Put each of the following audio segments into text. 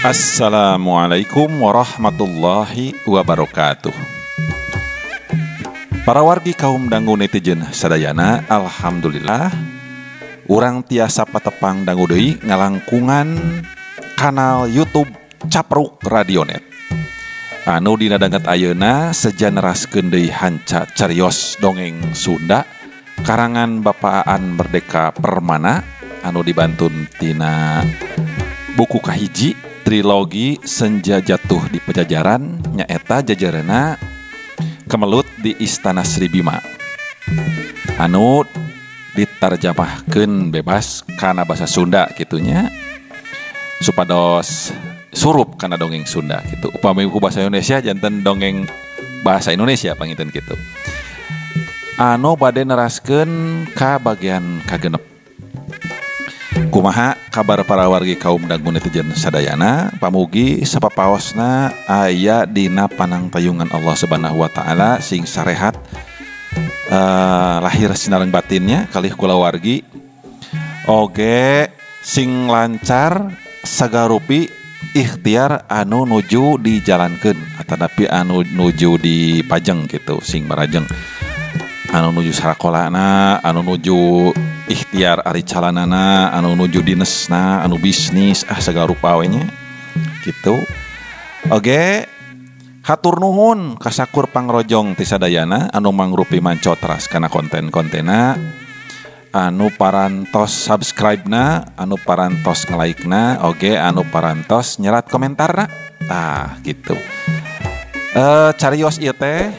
Assalamualaikum warahmatullahi wabarakatuh. Para wargi kaum dangu netizen sadayana, alhamdulillah urang tiasa patepang dangu deui ngalangkungan kanal YouTube Capruk Radionet. Anu dina danget ayeuna seja neraskeun deui hanca carios dongeng Sunda karangan Bapak Aan Merdeka Permana anu dibantun tina buku kahiji trilogi Senja Jatuh di Pajajaran nyaeta jajarana Kemelut di Istana Sri Bima anu ditarjamahkeun bebas kana bahasa Sunda kitunya supados surup kana dongeng Sunda gitu. Upami ku bahasa Indonesia janten dongeng bahasa Indonesia panginten kitu. Anu bade neraskeun ka bagian kagenep. Kumaha kabar para wargi kaum dangu netizen sadayana, pamugi sapapaosna aya dina panangtayungan Allah Subhanahu wa taala sing sarehat lahir sinareng batinnya kalih kulawargi oge sing lancar sagarupi ikhtiar anu nuju dijalankeun atanapi anu nuju dipajeng gitu sing marajeng anu nuju sarakolana, anu nuju ikhtiar ari calanana, anu nuju dinesna, anu bisnis, segala rupa we nya gitu. Oge, hatur nuhun kasakur pangrojong ti sadayana anu mangrupi mancotras kana konten-kontena, anu parantos subscribe-na, anu parantos nge-like-na, oge anu parantos nyerat komentarna. Tah gitu. Carios ieu teh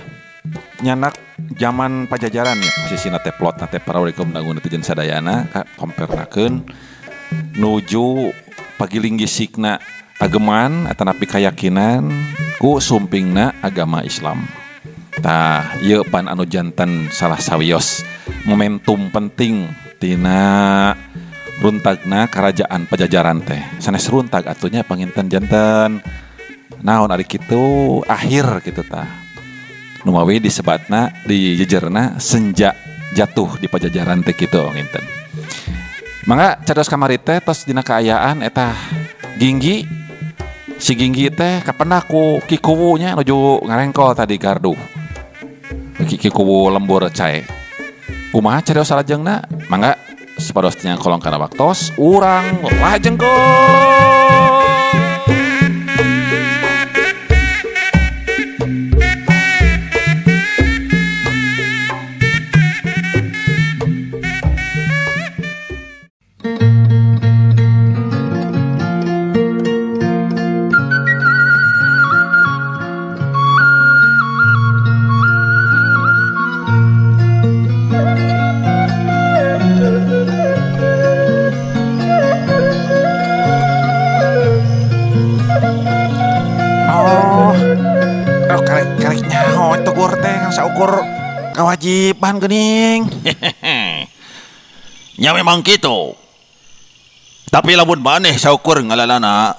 nyanak zaman Pajajaran ya posisina teh plotna teh para wargi dangu netizen sadayana kompernakeun nuju pagilinggisikna ageman atanapi kayakinan ku sumpingna agama Islam. Tah ieu pan anu janten salah sawios momentum penting tina runtagna kerajaan Pajajaran teh. Sanes runtag atunya panginten janten naon ari kitu akhir kitu tah. Numawi disebatna dijejerna senja jatuh di Pajajaran teh kitu nginten. Mangga carios kamari teh tos dina kaayaan eta Ginggi si Ginggi teh kapendak ku Ki Kuwu nya nuju ngarengkol tadi gardu. Ki Kuwu lembur cae. Kumaha carios salajengna? Mangga supados teu kolong kana waktos urang lajengkeun. Saukur kewajiban geuning. Nya memang kitu. Tapi lamun maneh saukur ngalalana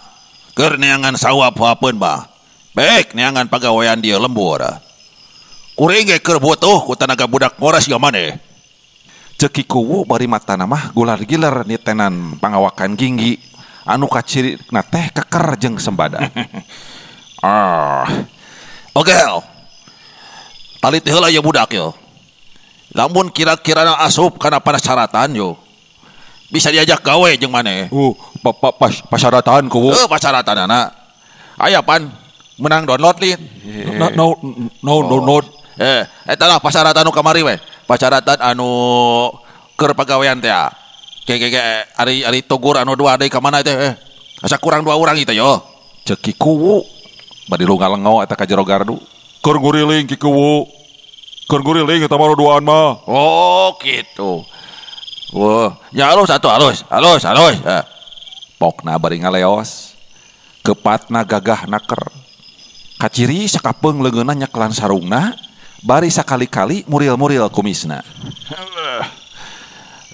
keur neangan sawap-wapeun mah. Baik neangan pagawean dieu lembur. Kuring ge keur butuh ku tanaga budak ngora siga maneh. Ceuk Ki Kuwu bari matana mah gular-giler nitenan pangawakan Ginggi anu kacirina teh keker jeung sembada. Ah. Oke. Tali teh heula ieu budak yo. Lamun kira-kirana asup kana pasyaratan yo. Bisa diajak gawe jeung maneh. Pasyaratan kuwu. Pasyaratanana. Aya pan menang download lin. No download. Eta lah pasyaratan nu kamari we. Pasyaratan anu keur pagawean teh. Ke ari ari tugur anu dua deui ka mana teh? Asa kurang dua urang ieu teh yo. Ceuk Ki Kuwu bari lu ngalengo eta ka jero gardu. Keur nguriling Ki Kuwu. Keur nguriling eta mah duaan mah. Oh gitu. Wah, ya halus atuh halus, halus, halus. Pokna bari ngaleos. Kepatna gagah naker. Kaciri sakapeung leungeunna nyekelan sarungna, bari sakali-kali muril-muril kumisna.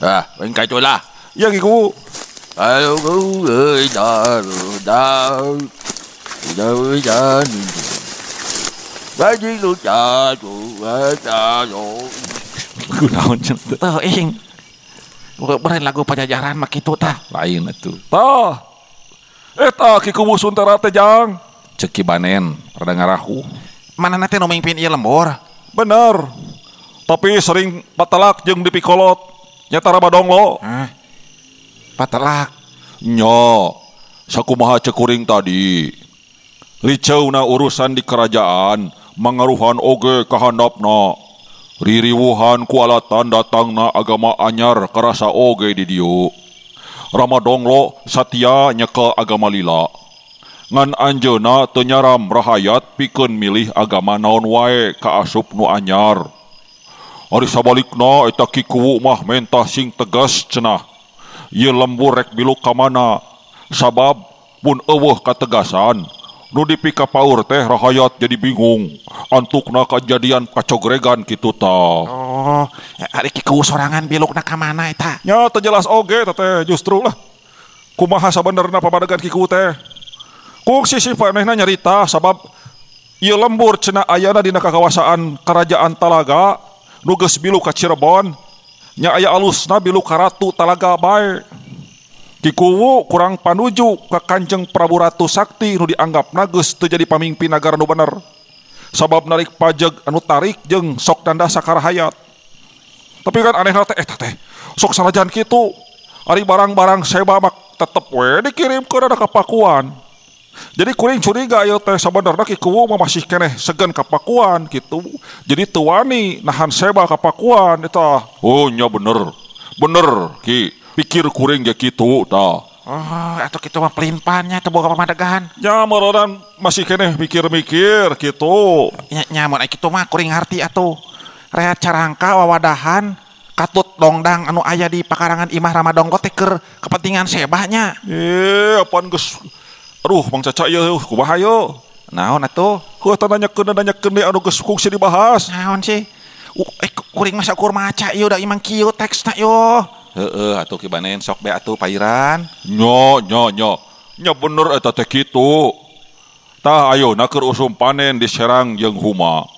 Ah, engkai lah. Ya Ki Kuwu. Ayo Kunaon cenah teh? Teuing. Beureun lagu Pajajaran mah kitu tah. Lain atuh. Toh. Eta Ki Kuwu Suntara teh jang. Ceuk Ki Banen rada ngarahu. Manehna teh nu mimpin ieu lembur? Bener. Tapi sering patelak jeung dipikolot. Nyata Rama Donglo. Hah? Patelak? Nya, sakumaha ceuk kuring tadi. Riceuna urusan di kerajaan mangaruhan oge kahandapna. Ririwuhan ku alatan datangna agama anyar karasa oge di dieu. Rama Donglo satia nyekel agama lila. Ngan anjeunna teu nyaram rahayat pikeun milih agama naon wae kaasup nu anyar. Ari sabalikna eta Ki Kuwu mah mentah sing tegas cenah. Ieu lembur rek biluk ka mana? Sabab mun eueuh kategasan, nu dipikapaur teh rahayat jadi bingung. Antukna kajadian kacogregan kitu tah. Oh, ari Ki Kuwu sorangan bilukna ka mana eta? Nya teu jelas oge teh justru lah. Kumaha sabenerna pamadegan Ki Kuwu teh? Kungsi si manehna nyarita sabab ieu lembur cenah ayana dina kakawasaan Kerajaan Talaga nu geus bilu ka Cirebon nya aya alusna bilu ka Ratu Talaga bae. Ki Kuwu kurang panuju ka Kanjeng Prabu Ratu Sakti nu dianggapna geus teu jadi pamimpin nagara nu bener. Sabab narik pajeg anu tarik jeung sok dandasa ka rahayat. Tapi kan anehna teh eta teh sok sanajan kitu ari barang-barang seba mah tetep we dikirimkeun ka Pakuan. Jadi kuring curiga ieu teh sabenerna Ki Kuwu mah masih keneh segan ka Pakuan kitu. Jadi teu wani nahan seba ka Pakuan eta. Oh nya bener. Bener Ki, pikir kuring ge kitu tah. Oh, atuh kitu mah pelimpannya teu boga pamadegan. Nya meureunnan masih keneh mikir-mikir kitu. Nya nya mun kitu mah kuring ngarti atuh. Reat carangka wawadahan katut dongdang anu aya di pakarangan imah Rama Donglo teh keur kepentingan sebahnya. Apaan geus. Aduh, Mang Caca ieu kumaha ieu? Naon atuh? Heuh teh nanyakeun deui anu geus kungsi dibahas. Naon sih? Kuring mah saukur maca ieu da imang kieu teksna ieu. Heeh, atuh Ki Banen sok be atuh pairan. Nya nya nya. Nya bener eta teh kitu. Tah ayeuna keur usum panen di Serang jeung Huma.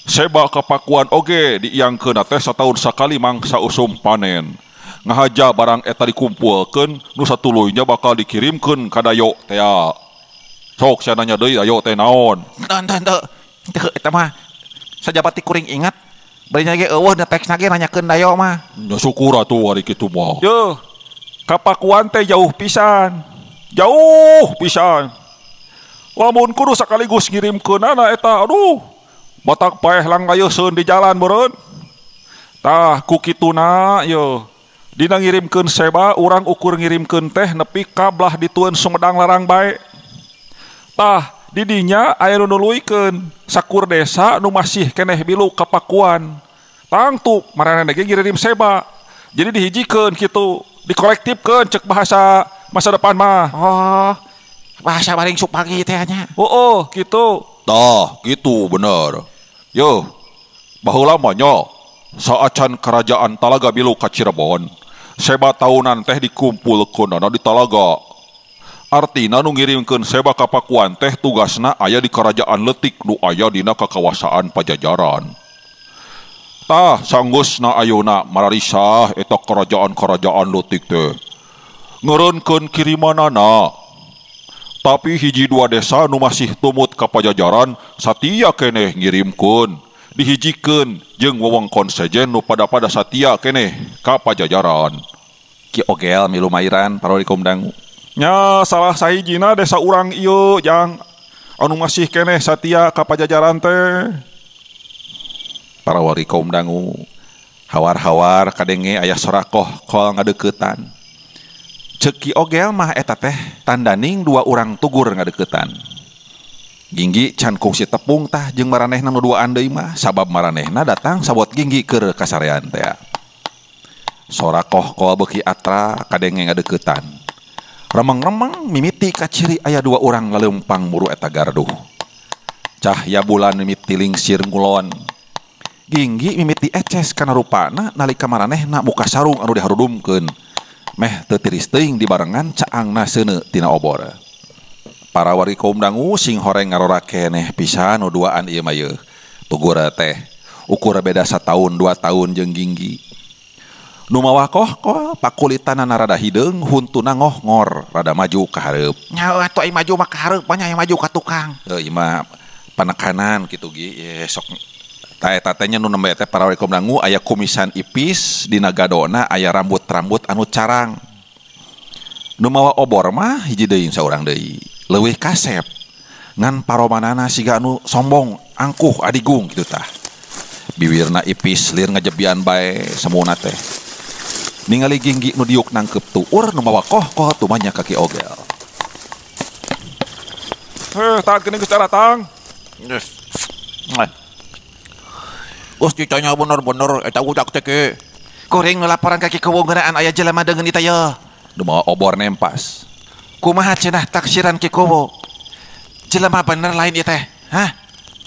Seba ka Pakuan oge diiangkeun teh sataun sakali mangsa usum panen. Ngahaja barang eta dikumpulkeun nu satuluynya bakal dikirimkeun ka dayo tea. Sok sia nanya deui dayo teh naon? Teu teu eta mah sajabati kuring ingat bari nya ge eueuh da teksna ge nanyakeun dayo mah. Nya syukur atuh ari kitu mah. Yeuh, ka Pakuan teh jauh pisan. Jauh pisan. Lamun kudu sakaligus ngirimkeunana eta aduh batak paeh langgayeun di jalan meureun. Tah ku kituna yeuh. Dina ngirimkeun seba urang ukur ngirimkeun teh nepi ka belah ditueun Sumedang Larang bae. Tah didinya aya nu nuluykeun sakur desa nu masih keneh bilu ka Pakuan. Tangtu maranehna ge ngirim seba. Jadi dihijikeun kitu, dikolektifkeun cek bahasa masa depan mah. Oh, bahasa baring supagi teh nya. Oh, kitu. Tah, kitu bener. Yo, baheula mah nya saacan kerajaan Talaga bilu ka Cirebon. Seba tahunan teh dikumpulkeunana di Talaga. Artina nu ngirimkeun seba ka Pakuan teh tugasna aya di kerajaan leutik nu aya dina kakawasaan Pajajaran. Tah sanggeusna ayeuna mararisah eta kerajaan-kerajaan leutik teh. Ngeureunkeun kirimanana. Tapi hiji dua desa nu masih tumut ka Pajajaran satia keneh ngirimkeun. Dihijikeun jeung wewengkon sejen nu pada-pada satia keneh ka Pajajaran. Ki Ogel milu mairan parodi kumdangu. Nya salah sahijina desa urang ieu jang anu masih keneh satia ka Pajajaran teh. Para wari kaum dangu hawar-hawar kadenge aya sorakoh kol ngadeuketan. Ceuk Ki Ogel mah eta teh tandaning dua urang tugur ngadeuketan. Ginggi can kungsi tepung tah jeung maranehna nu duaan deui mah sabab maranehna datang sabot Ginggi keur kasarean teh. Sorakoh kol beuki atra kadenge ngadeuketan. Remeng-remeng mimiti kaciri aya dua urang laleumpang muru eta garduh. Cahya bulan mimiti lingsir ngulon. Ginggi mimiti eces kana rupana nalika maranehna muka sarung anu diharudumkeun. Meh teu tiris teuing dibarengan caangna seuneu tina obor. Para wari kaum dangu sing horeng ngarora keneh pisan nu duaan ieu mah yeuh. Tugur teh ukur beda sataun 2 tahun jeung Ginggi. Nu mawa kohkol pakulitana rada hideung huntuna ngohngor rada maju ka hareup. Nya atuh ai maju mah ka hareup nya maju ka tukang. Heuh ieu mah panekanan kitu gi ye sok ta eta teh nya nu nembe teh para walikom dangu aya kumisan ipis dina gadona aya rambut-rambut anu carang. Nu mawa obor mah hiji deui saurang deui leuwih kasep. Ngan paromanana siga anu sombong angkuh adigung kitu tah. Biwirna ipis lir ngajebian bae semuna teh. Ningali Ginggi nu diuk nangkep tuur nu mawa kohkoh tumanya ka Ki Ogel. Heh, taat geuning geus datang. Geus. Geus ditanya bener-bener eta budak teh ke. Kuring nu laporan ka Ki Kuwu ngeunaan aya jelema deungeun ieu teh ye. Nu mawa obor nempas. Kumaha cenah taksiran Ki Kuwu? Jelema bener lain ieu teh. Hah?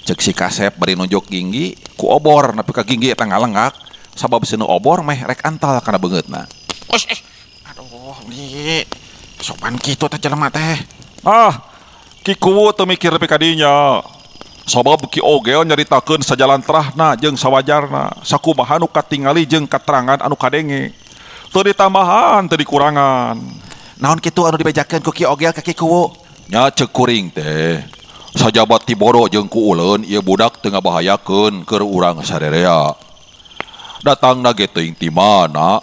Cek si kasep bari nunjuk Ginggi ku obor nepi ka Ginggi eta ngalengak sabab seuneu obor meh rek antal kana beungeutna. Aduh, di sopan kitu teh jelema teh. Ah, Ki Kuwu teu mikir nepi ka dinya. Sabab Ki Ogel nyaritakeun sajalantrahna jeung sawajarna, sakumaha nu katingali jeung katerangan anu kadenge. Teu ditambahan, teu dikurangan. Naon kitu anu dibejakeun ku Ki Ogel ka Ki Kuwu? Nya ceuk kuring teh. Sajabat ti bodo jeung ku uleun ieu budak teu ngabahayakeun keur urang sarerea. Datangna ge teuing ti mana?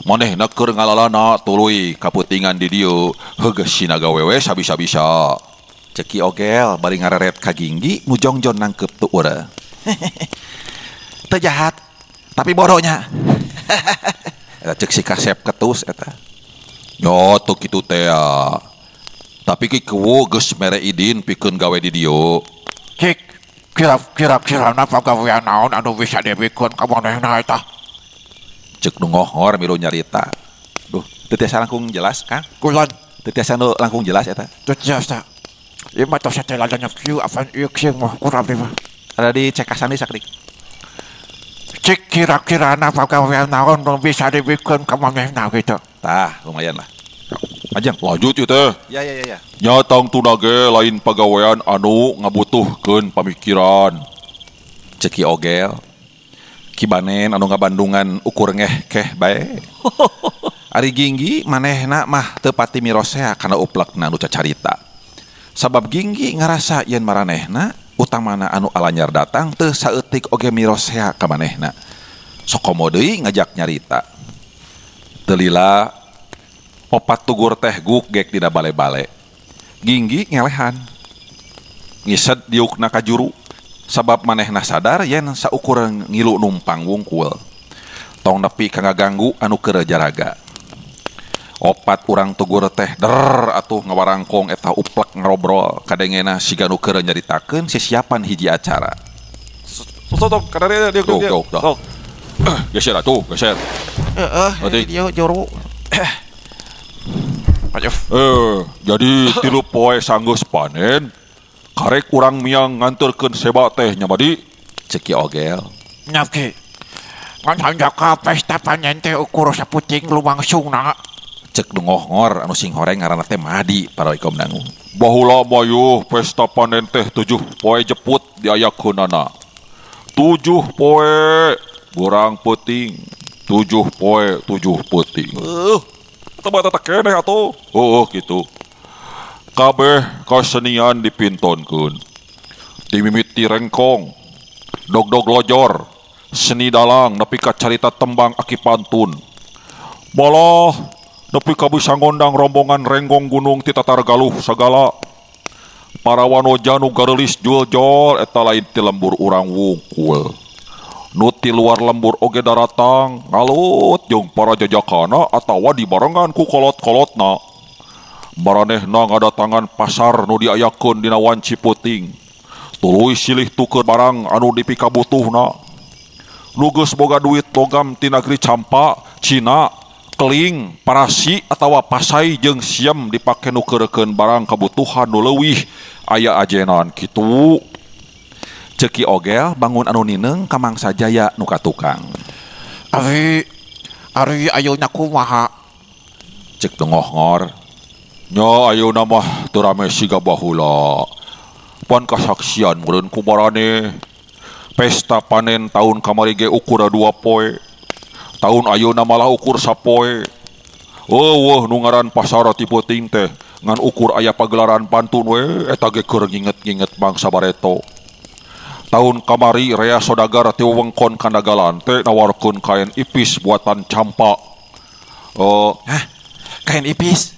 Manehna keur ngalalana tuluy kaputingan di dieu heugeus sina gawe we sabisa-bisa. Cek Ki Ogel bari ngareret ka Ginggi nu jongjon nangkep tuur. Teu jahat tapi bodohnya. Eta cek si kasep ketus eta. Nya teu kitu teh. Tapi Ki Kuwu geus mere idin pikeun gawe di dieu. Cik, kira-kira pagawean naon anu bisa dibikeun ka manehna eta? Cek nu ngohor milu nyarita. Duh, teu tiasa langkung jelas, Kang. Kulon, teu tiasa nu langkung jelas eta. Teu tiasa. Ieu mah tos teh ladanya kieu apan ieu kieu mah kurang ieu mah. Ada di cekasan deui sakedik. Cik, kira-kira pagawean naon nu bisa dibikeun ka manehna kitu. Tah, lumayan lah. Ajeng lanjut ieu teh. Ya. Nya tangtuna ge lain pagawean anu ngabutuhkeun pamikiran. Cek Ki Ogel. Ki Banen anu ngabandungan ukur ngeh keh bae. Ari Ginggi manehna mah teu pati mirosea kana uplekna nu cacarita. Sabab Ginggi ngarasa yen maranehna utamana anu alanyar datang teu saeutik oge mirosea ka manehna. Sokomo deui ngajak nyarita. Teu lila opat tugur teh guk gek dina bale-bale. Ginggi ngelehan. Ngised diukna ka juru. Sabab manehna sadar yen saukur ngilu numpang wungkul. Tong nepi ka ngaganggu anu keur jaraga. Opat urang tugur teh der atuh ngawarangkong eta uplek ngarobrol kadengena siga nu keur nyaritakeun sisiapan hiji acara. Sok kadarieu diuk diuk. Sok. Geser atuh, geser. Heeh, dieu juru. Jadi 3 poe sanggeus panen karek urang miang nganterkeun seba teh nya badi. Cek Ki Ogel. Nya Ki. Ngan hanjaka pesta panen teh ukur saputing lumangsungna. Cek nu ngohngor anu sing horeng ngaranna teh Madi para ikom dangu. Baheula mayuh pesta panen teh 7 poe jeput diayakeunana. 7 poe burang peuting, 7 poe 7 peuting. Teu teh keneh atuh. Oh kitu. Kabeh kasenian dipintonkeun. Dimimiti rengkong, dog-dog lojor, seni dalang nepi ka carita tembang aki pantun. Malah nepi ka bisa ngondang rombongan renggong gunung ti Tatar Galuh sagala. Para wanoja nu gareulis juljol eta lain ti lembur urang wungkul. Nu ti luar lembur oge daratang ngalut jeung para jajakana atawa dibarengan ku kolot-kolotna. Maranehna ngadatangan pasar nu diayakeun dina wanci peuting. Tuluy silih tuker barang anu dipikabutuhna. Nu geus boga duit logam ti nagri Campa, Cina, keling, parasi atawa pasai jeung siem dipake nu keurekeun barang kabutuhan nu leuwih aya ajenan kitu. Cek Ki Ogel bangun anu nineung ka Mangsa Jaya nu ka tukang. Ari ayeuna kumaha? Cek nu ngohngor. Nya ayeuna mah teu rame siga baheula. Pan kasaksian meureun ku maraneh. Pesta panen tahun kamari ge ukura 2 poe. Tahun ayeuna malah ukur sapoe. Eueuh nu ngaran pasar ti peuting teh ngan ukur aya pagelaran pantun we eta ge keur nginget-nginget bangsa bareto. Tahun kamari rea sodagar ti wewengkon Kandagalan teh nawarkeun kain ipis buatan Campa. Hah? Kain ipis?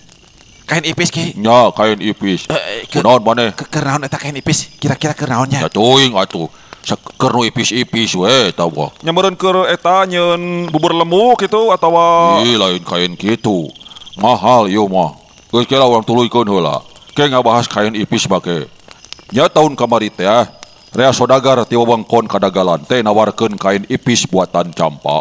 Kain ipis ki? Nya, kain ipis. Kunaon maneh? Keur naon eta kain ipis? Kira-kira keur naonnya? Ya teuing atuh. Keur nu ipis-ipis we eta mah. Nya meureun keur eta nyeun bubur lemu kitu atawa ih lain kain kitu. Mahal ieu mah. Geus kira urang tuluykeun heula. Ke ngabahas kain ipis bake. Nya tahun kamari teh rea sodagar ti wewengkon Kadagalan teh nawarkeun kain ipis buatan Campa.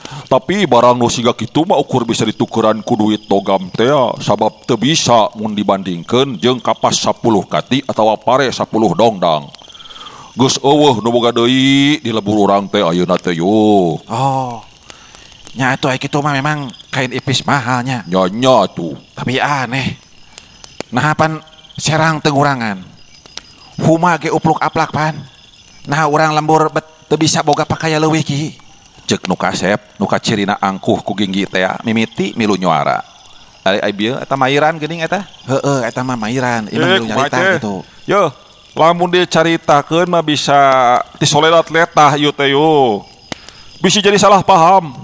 Tapi barang nu siga kitu mah ukur bisa ditukeran ku duit logam teh sabab teu bisa mun dibandingkeun jeung kapas 10 kati atawa pare 10 dongdang. Geus eueuh nu boga deui di lembur urang teh ayeuna teh yo. Oh. Nya atuh aya kitu mah memang kain ipis mahalnya. Nya nya atuh. Tapi aneh. Nah pan serang teu ngurangan. Huma ge upluk aplak pan. Nah urang lembur bet teu bisa boga pakaya leuwih ki. Cek nu kasep, nu kacirina angkuh ku Ginggi teh mimiti milu nyuara. Ari ai bieu eta mairan geuning eta? Heeh, eta mah mairan, ieu mah milu nyarita gitu. Yo, lamun dicaritakeun mah bisa disolelat letah ieu teh yo. Bisa jadi salah paham.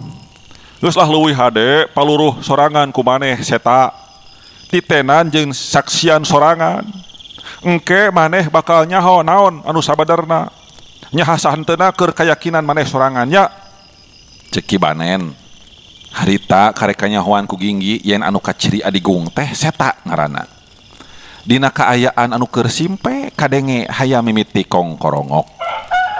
Geus lah leuwih hade paluruh sorangan ku maneh seta. Titenan jeung saksian sorangan. Engke maneh bakal nyaho naon anu sabadarna. Nyaha sahenteuna keur kayakinan maneh sorangan nya. Cek Ki Banen. Harita karek kanyahoan ku Ginggi yen anu kaciri adigung teh seta ngaranna. Dina kaayaan anu keur simpe kadenge hayam mimiti kongkorongok.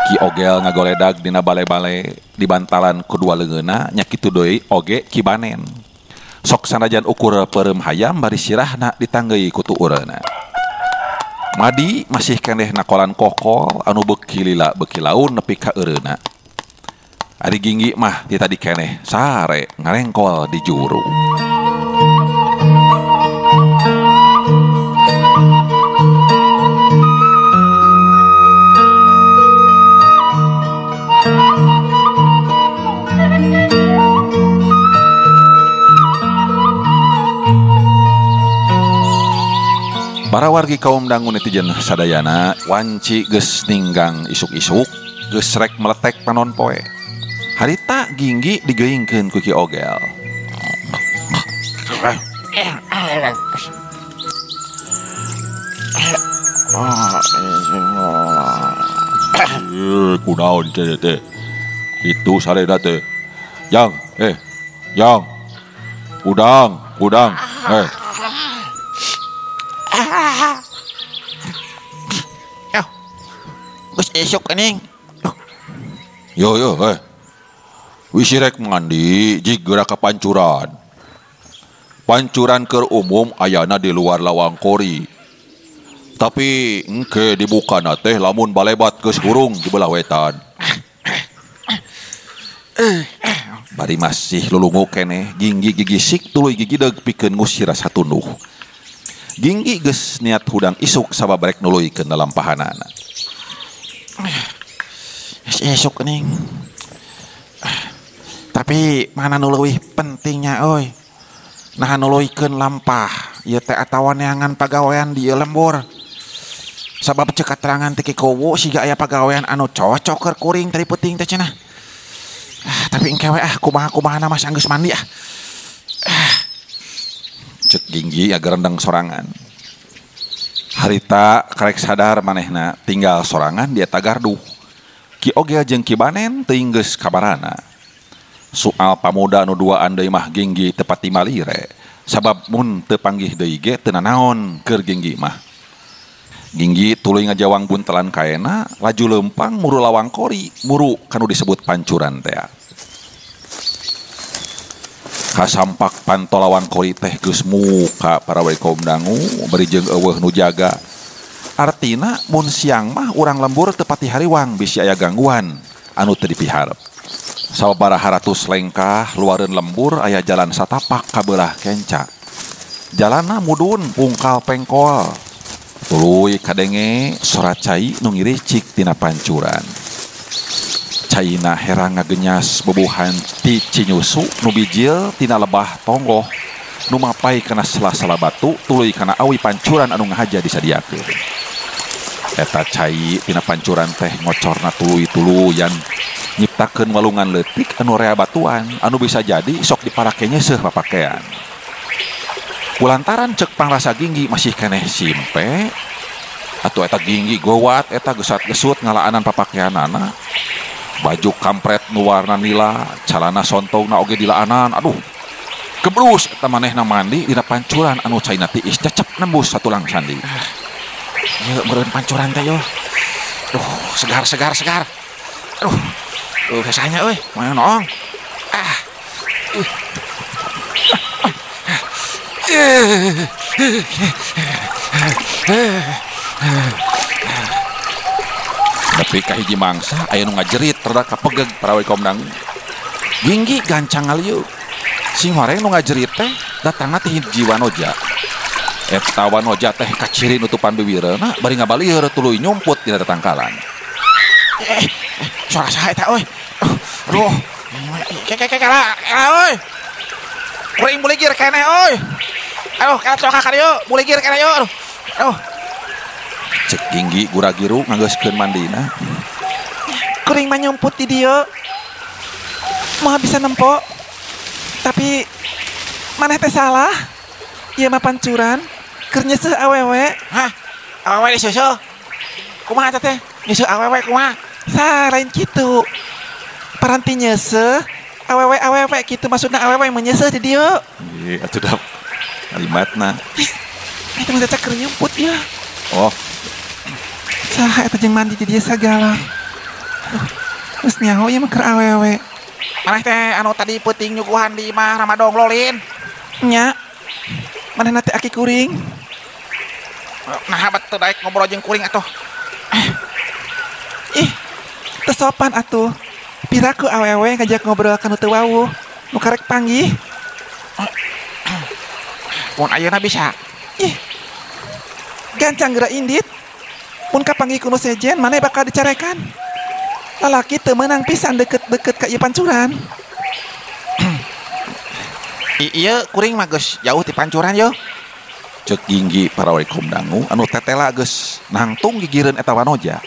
Ki Ogel ngagoledag dina bale-bale di bantalan kedua leungeunna nya kitu deui oge Ki Banen. Sok sanajan ukur peureum hayam bari sirahna ditanggeui ku tuureuna. Madi masih keneh nakolan kokol anu beuki lila beuki laun nepi ka eureuna. Ari Ginggi mah ti tadi keneh sare ngarengkol di juru. Para wargi kaum dangu netizen sadayana wanci geus ninggang isuk-isuk geus rek meletek panon poe. Harita Ginggi digeuingkeun ku Ki Ogel. Kunaon teh teh. Itu sarena teh. Yang, yang. Udang, udang. Geus esuk anjing. Yo yo Wis rek mandi jig geura ka pancuran. Pancuran keur umum ayana di luar lawang kori. Tapi engke dibukana teh lamun balebat geus hurung di belah wetan. Bari masih lulungu keneh Ginggi gigisik tuluy gigideg pikeun ngusir rasa tunduh. Ginggi geus niat hudang isuk sabab rek nuluykeun lalampahanana. Isuk ning. Tapi mana nu leuwih pentingnya euy. Nah nuluykeun lampah ieu teh atawa neangan pagawean di ieu lembur. Sabab ceuk katerangan ti Ki Kuwu siga aya pagawean anu cocok keur kuring tadi peuting teh cenah. Tapi engke we ah kumaha-kumahana mah sanggeus mandi ah. Cek Ginggi agerendeng sorangan. Harita karek sadar manehna tinggal sorangan di eta garduh. Ki Ogel jeung Ki Banen teuing geus kabarana. Soal pamuda nu duaan deui mah Ginggi teu pati malire sabab mun teu panggih deui ge teu nanaon keur Ginggi mah. Ginggi tuluy ngajawang buntelan kaena laju leumpang muru lawang kori muru kanu disebut pancuran teh. Kasampak panto lawang kori teh geus muka para we kaum dangu bari jeung eueuh nu jaga. Artina mun siang mah urang lembur teu pati hariwang bisi aya gangguan anu teu dipiharep. Sababaraha ratus lengkah luareun lembur aya jalan satapak ka beulah kenca. Jalanna mudun pungkal pengkol. Tuluy kadenge sora cai nu ngiricik tina pancuran. Caina herang ngagenyas bubuhan ti Cinyusu nu bijil tina lebah tonggoh nu mapai kana sela-sela batu tuluy kana awi pancuran anu ngahaja disadiakeun. Eta cai tina pancuran teh ngocorna tuluy-tuluyan nyiptakeun walungan leutik anu rea batuan anu bisa jadi sok diparake nyeuseuh papakean. Kulantaran cek pangrasa Ginggi masih keneh simpe atuh eta Ginggi gowat eta gesat-gesut ngalaanan papakeanana. Baju kampret nu warna nila, calana sontongna oge dilaanan. Aduh. Gebrus eta manehna mandi dina pancuran anu caina tiis cecep nembus satulang sandi. Ieu meureun pancuran teh yo. Duh, segar segar segar. Aduh. Duh, hesanya euy, mana noong. Ah. Nepi ka hiji mangsa aya nu ngajerit rada kapegeg parawe komdang. Ginggi gancang ngalieu. Sing horeng nu ngajerit teh datangna ti hiji wanoja. Eta wanoja teh kaciri nutupan bibireuna bari ngabalieur tuluy nyumput dina tatangkalan. Suara saha eta euy? Aduh. Ke kala euy. Kuring buligir keneh euy. Aduh, kala coka ka dieu, buligir keneh yo. Aduh. Aduh. Cek Ginggi gura-giru nganggeuskeun mandina. Kuring mah nyumput di dieu. Moal bisa nempo. Tapi maneh teh salah. Ieu mah pancuran keur nyeuseuh awewe. Hah? Awewe diseuseuh? Kumaha eta teh? Nyeuseuh awewe kumaha? Sah, lain kitu. Paranti nyeuseuh awewe-awewe kitu maksudna awewe menyeuseuh di dieu. Ieu atuh da kalimatna. Eta mah caca keur nyumput ieu. Oh. Saha eta jeung mandi di dieu sagala. Aduh, geus nyaho ieu mah keur awewe. Maneh teh anu tadi peuting nyuguhan di imah Ramadong lolin. Nya. Manehna teh aki kuring. Nah, bet teu daek ngobrol jeung kuring atuh. Ih, teu sopan atuh. Piraku awewe ngajak ngobrol ka nu teu wawuh, nu karek panggih. Mun ayeuna bisa. Ih. Gancang geura indit. Mun kapanggih ku nu sejen maneh bakal dicarekan. Lalaki teu meunang pisan deket-deket ka ieu pancuran. Ieu kuring mah geus jauh ti pancuran yo. Cek Ginggi parawe kumdangu anu tetela geus nangtung gigireun eta wanoja.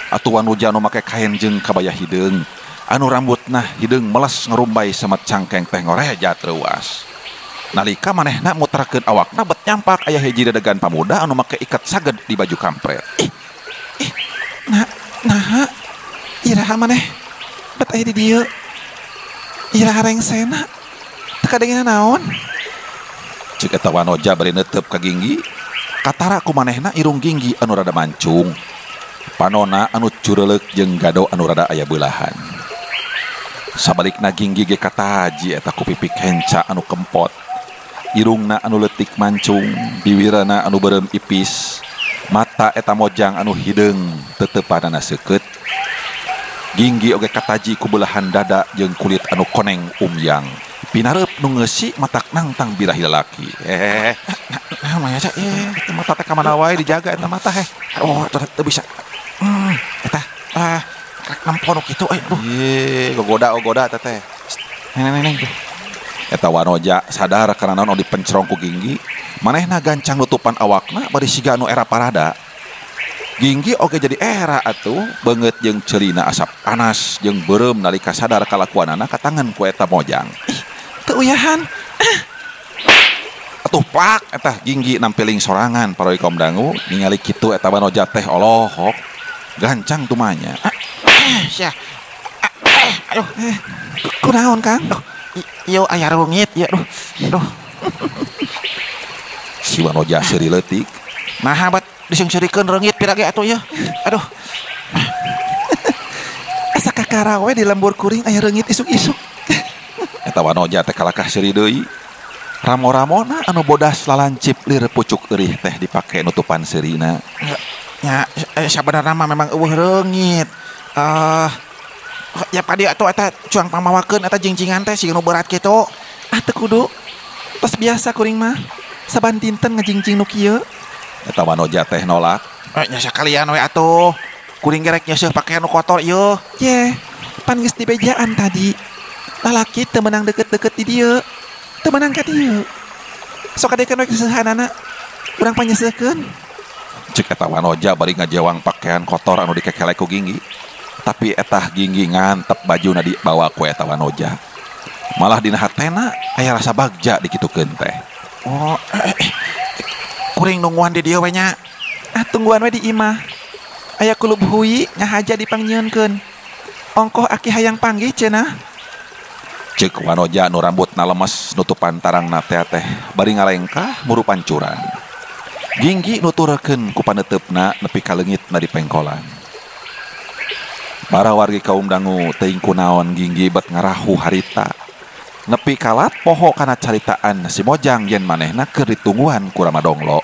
Atuh wanoja anu make kain jeung kabaya hideung, anu rambutna hideung meles ngerumbai samet cangkeng teh ngorejat reuas. Nalika manehna muterkeun awakna bet nyampak aya hiji dedegan pamuda anu make ikat saged di baju kampret. Ih, ih, nah, naha, iraha maneh bet aya di dieu. Iraha rengsena, teu kadengenan naon? Cek eta wanoja bari neuteup ka Ginggi, katara ku manehna irung Ginggi anu rada mancung. Panona anu cureuleuk jeung gado anu rada aya beulahan. Sabalikna Ginggi ge kataji eta ku pipi kenca anu kempot. Irungna anu leutik mancung, biwirana anu beureum ipis, mata eta mojang anu hideung teteupanana seukeut. Ginggi oge kataji ku belahan dada jeung kulit anu koneng umyang. Pinareup nu ngeusi matak nangtang birahi lalaki. Nah, mah nya eta mata teh ka mana wae dijaga eta mata heh. Aduh, teu bisa. Eta rek nempo nu kitu euy. Aduh. Ih, gogoda eta teh. Neng neng. Eta wanoja sadar karena naon dipencrong ku Ginggi, manehna gancang nutupan awakna bari siga anu era parada. Ginggi oge jadi era atuh, beungeut jeung ceulina asap panas jeung beureum nalika sadar kalakuanana katangan ku eta mojang. Ih, teu uyahan. Atuh plak eta Ginggi nampiling sorangan paroy kaum dangu ningali kitu eta wanoja teh olohok gancang tumanya. Sia. Aduh, kunaon Kang? Ieu aya reungit ieu aduh. Aduh. Si wanoja seuri leutik. Naha bat diseungseurikeun reungit pira ge atuh ieu. Aduh. Asa kakara we di lembur kuring aya reungit isuk-isuk. Eta wanoja teh kalakah seuri deui. Ramo-ramona anu bodas lalancip lir pucuk eurih teh dipake nutupan seurina. Nya sabenerna mah memang eueuh reungit. Ya padi atuh eta cuang pamawakeun eta jingcingan teh siga nu berat kitu. Ah teu kudu. Tos biasa kuring mah. Saban dinten ngajingjing nu kieu. Eta wanoja teh nolak. Nya sakalian we atuh. Kuring gerek nyeuseuh pakaian nu kotor ieu. Ye, pan geus dibejaan tadi. Lalaki teu meunang deket-deket di dieu. Teu meunang ka dieu. Sok kadekeun we keseuhanana. Urang panyeuseuhkeun. Cek eta Wanoja bari ngajewang pakaian kotor anu dikekelek ku Ginggi. Tapi etah Ginggi ngantep bajuna dibawa ku eta Wanoja. Malah dina hatena aya rasa bagja dikitukeun teh. Oh, kuring nungguan di dieu we nya. Ah, tungguan we di imah. Aya kulub hui ngahaja dipangnyieunkeun. Ongkoh aki hayang panggih cenah. Cek Wanoja nu rambutna lemes nutupan tarangna teh teh bari ngalengkah muru pancuran. Ginggi nuturkeun ku paneuteup-na nepi ka leungitna di pengkolan. Para wargi kaum dangu teuing kunaon Ginggi bet ngarahu harita. Nepi kalat poho kana caritaan si Mojang yen manehna keur ditungguan ku Rama Donglo.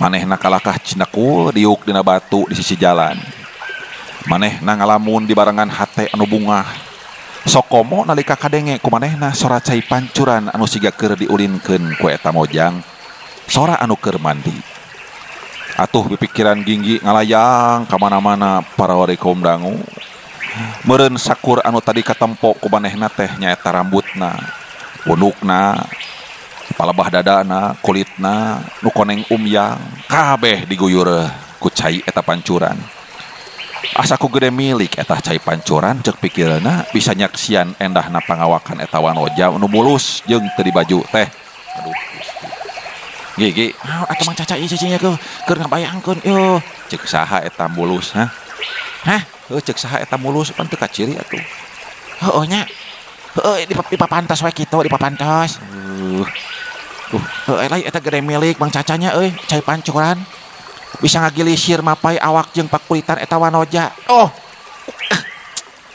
Manehna kalakah cinakul diuk dina batu di sisi jalan. Manehna ngalamun di barengan hate anu bungah. Sokomo nalika kadenge ku manehna sora cai pancuran anu siga keur diulinkeun ku eta Mojang. Sora anu keur mandi. Atuh pipikiran Ginggi ngalayang ka mana-mana para wargi kaum dangu. Meureun sakur anu tadi katempo ku manehna teh nyaeta rambutna, punukna, palebah dadana, kulitna, nu koneng umyang, kabeh diguyur ku cai eta pancuran. Asa ku gede milik eta cai pancuran cek pikireuna bisa nyaksian endahna pangawakan eta Wanoja nu mulus jeung teu dibaju teh. Aduh Gusti. Gigi, naon atuh Mang Caca ieu cicingnya keur ngabayangkeun ieu. Cek saha eta mulus, hah? Hah? Heuh cek saha eta mulus pan teu kaciri atuh. Heueuh nya. Heueuh di papantos we kitu, di papantos. Heueuh lain eta gede milik Mang Cacanya euy, cai pancuran. Bisa ngagilisir mapai awak jeung pakulitan eta Wanoja. Oh.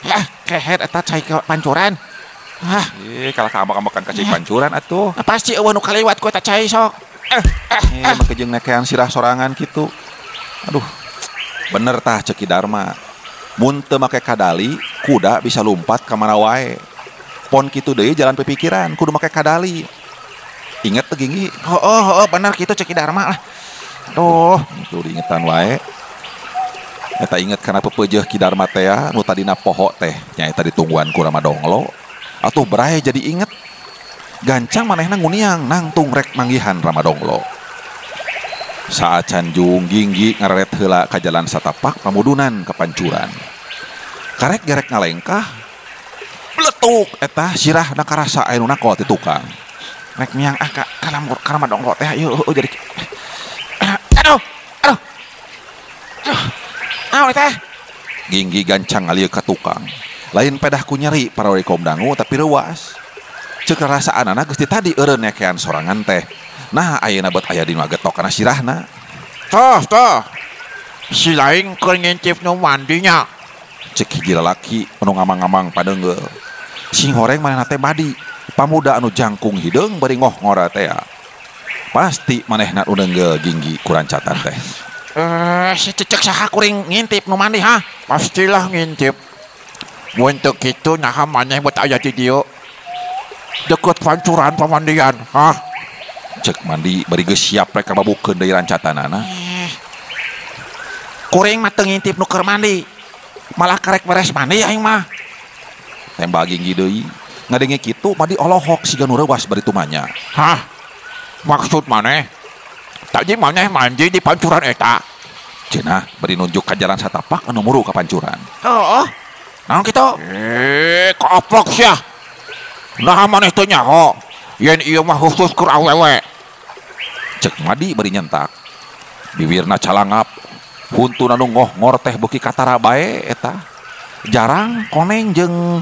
Hah, kehed eta cai pancuran. Hah, kalah kaambek-ambekan ka cai pancuran atuh. Pasti eueuh nu kaliwat ku eta cai sok. Make jeung nekean sirah sorangan kitu. Aduh. Bener tah cek Ki Darma. Mun teu make kadali, kuda bisa lumpat ka mana wae. Pon kitu deui jalan pipikiran, kudu make kadali. Inget teu Ginggi? Heueuh, bener kitu cek Ki Darma lah. Aduh, itu diingetan wae. Eta inget kana pepeujeuh Ki Darma teh nu tadina poho teh nyaeta ditungguan ku Rama Donglo. Atuh berahe jadi inget. Gancang manehna nguniang nangtung rek manggihan Rama Donglo. Saacan jung Ginggi ngareret heula ka jalan satapak pamudunan ka pancuran. Karek gerek ngalengkah bletuk eta sirahna karasa aya nu nakol ti tukang. Rek miang ah ka Rama Donglo teh ieu jadi aduh aduh. Naon teh? Ginggi gancang ngalieu ka tukang. Lain pedah ku nyeri para kaum dangu tapi reuas. Ceuk rarasaanana geus ti tadi eureun nekean sorangan teh. Nah ayeuna bet aya dina getok kana sirahna. Toh toh. Si lain keur ngintip nu mandinya. Cek hiji lalaki anu ngamang-ngamang padeunggeul. Sing horeng manehna teh madi. Pamuda anu jangkung hideung bari ngoh-ngora teh. Pasti manehna nu neunggeul Ginggi ku rancatan teh. Si cecek saha kuring ngintip nu mandi ha? Pastilah ngintip. Mun teu kitu naha maneh bet aya di dieu. Deket pancuran pamandian, hah? Cek mandi bari geus siap rek kababukeun deui rancatanana. Kuring mah teu ngintip nu keur mandi. Malah karek beres mandi aing mah. Tembak Ginggi deui. Ngadenge kitu mandi olohok siga nu reuwas bari tumanya. Hah? Maksud maneh? Tadi maneh mandi di pancuran eta. Cenah bari nunjuk ka jalan satapak anu muru ka pancuran. Heueuh. Naon kitu? Koplok sia. Nah maneh teu nyaho. Yen ieu mah khusus keur awewe. Cek madi bari nyentak. Biwirna calangap. Huntuna nu ngoh-ngor teh beuki katara bae eta. Jarang koneng jeung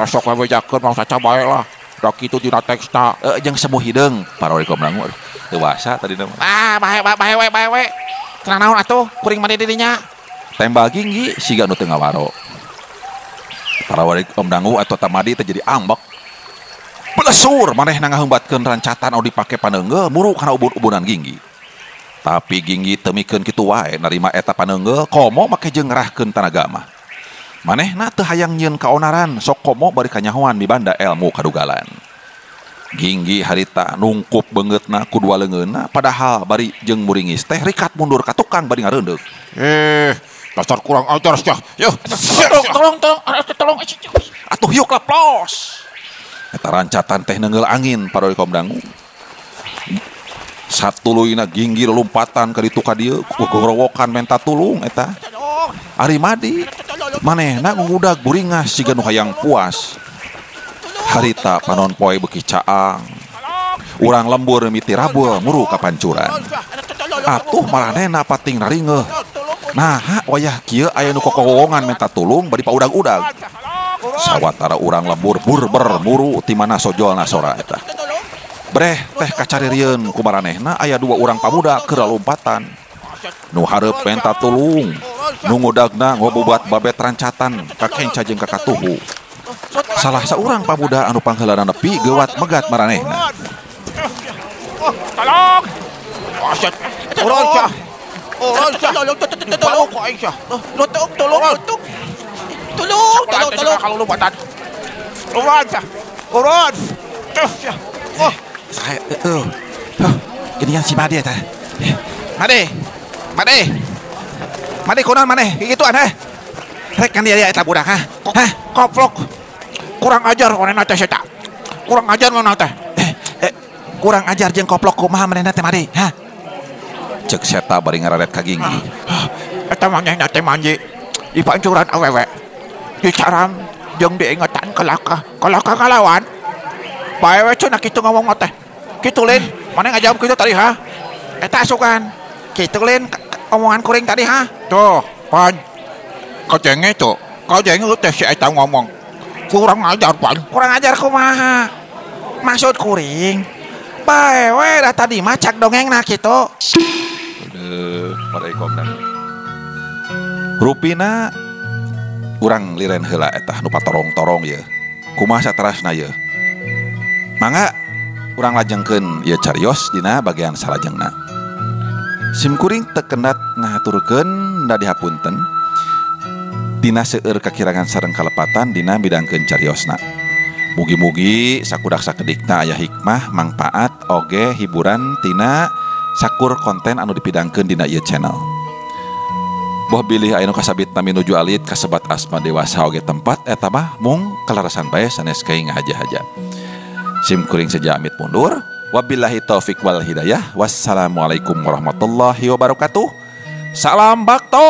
sok we bejakeun Mang Caca bae lah. Da kitu dina teksna. Jeung semu hideung para wargi kaum dangu. Teu basa tadi mah. Ah, bae bae bae we. Cenah naon atuh kuring mandi di dinya. Tembak Ginggi siga nu teu ngawaro. Para wargi kaum dangu atau tamadi teh jadi ambek. Belesur manehna ngaheumbatkeun rancatan anu dipake paneunggeul muru kana ubun-ubunan Ginggi. Tapi Ginggi teu mikeun kitu wae narima eta paneunggeul komo make jeung ngerahkeun tanaga mah. Manehna teu hayang nyieun kaonaran sok komo bari kanyahoan mibanda elmu kadugalan. Ginggi harita nungkup beungeutna ku dua leungeunna padahal bari jeung muringis teh rikat mundur ka tukang bari ngareundeuk. Dasar kurang ajar sia. Yuh, tolong tolong tolong. Atuh yuk leplos. Eta rancatan teh neunggeul angin paroi kaum dangu. Satuluyna Ginggi lompatan ka ditu ka dieu gogorowokan menta tulung eta. Ari Madi manehna ngudag buringas siga nu hayang puas. Harita panon poe beuki caang. Urang lembur miti rabul muru ka pancuran. Atuh maranehna pating naringeuh. Nah, wayah kieu aya nu kokowongan menta tulung bari paudag-udag. Sawatara urang lembur burber muru ti mana sojolna sora eta. Breh teh kacaririeun ku maranehna aya dua urang pamuda keur lompatan. Nu hareup menta tulung, nu ngudagna ngobobat babet rancatan ka kenca jeung ka katuhu. Salah saurang pamuda anu pangheulana nepi geuwat megat maranehna. Tolong. Tolong. Tolong, tolong, tolong, tolong, tolong, kalau lompatan. Urun, oh, saya, gini yang si Made teh. Made, Made, Made kunaon maneh? Gituan heh. Rek kan dia eta budak hah? Hah? Koplok. Kurang ajar manehna teh eta. Kurang ajar manehna teh. Kurang ajar jeung koplok kumaha manehna teh Made? Hah? Cek seta bari ngararet ka Ginggi. Eta manehna teh manji di pancuran awewe. Dicaram jeung diingetan kalaka, kalaka kalawan. Bae we cenah kitu ngomong teh. Kitu lin, maneh ngajawab kitu tadi ha? Eta asukan. Kitu lin omongan kuring tadi ha? Tuh, pan. Kajenge tuh. Kajenge teh si eta ngomong. Kurang ajar pan. Kurang ajar kumaha? Maksud kuring bae we dah tadi mah cak dongengna kitu. Rupina urang liren heula eta nu patorong-torong ye. Kumaha saterasna ye? Mangga urang lajengkeun ieu carios dina bagian salajengna. Sim kuring teu kendat ngahaturkeun da dihapunten. Dina seueur kakirangan sareng kalepatan dina midangkeun cariosna. Mugi-mugi sakudak sakedikna aya hikmah, mangpaat, oge hiburan tina sakur konten anu dipidangkeun dina ieu channel. Boh bilih aya nu kasabitna minuju alit kasebat asma dewasa oge tempat eta mah mung kalarasan bae sanes kaing ngahaja-haja. Sim kuring seja amit mundur. Wabillahi taufik wal hidayah. Wassalamualaikum warahmatullahi wabarakatuh. Salam bakto.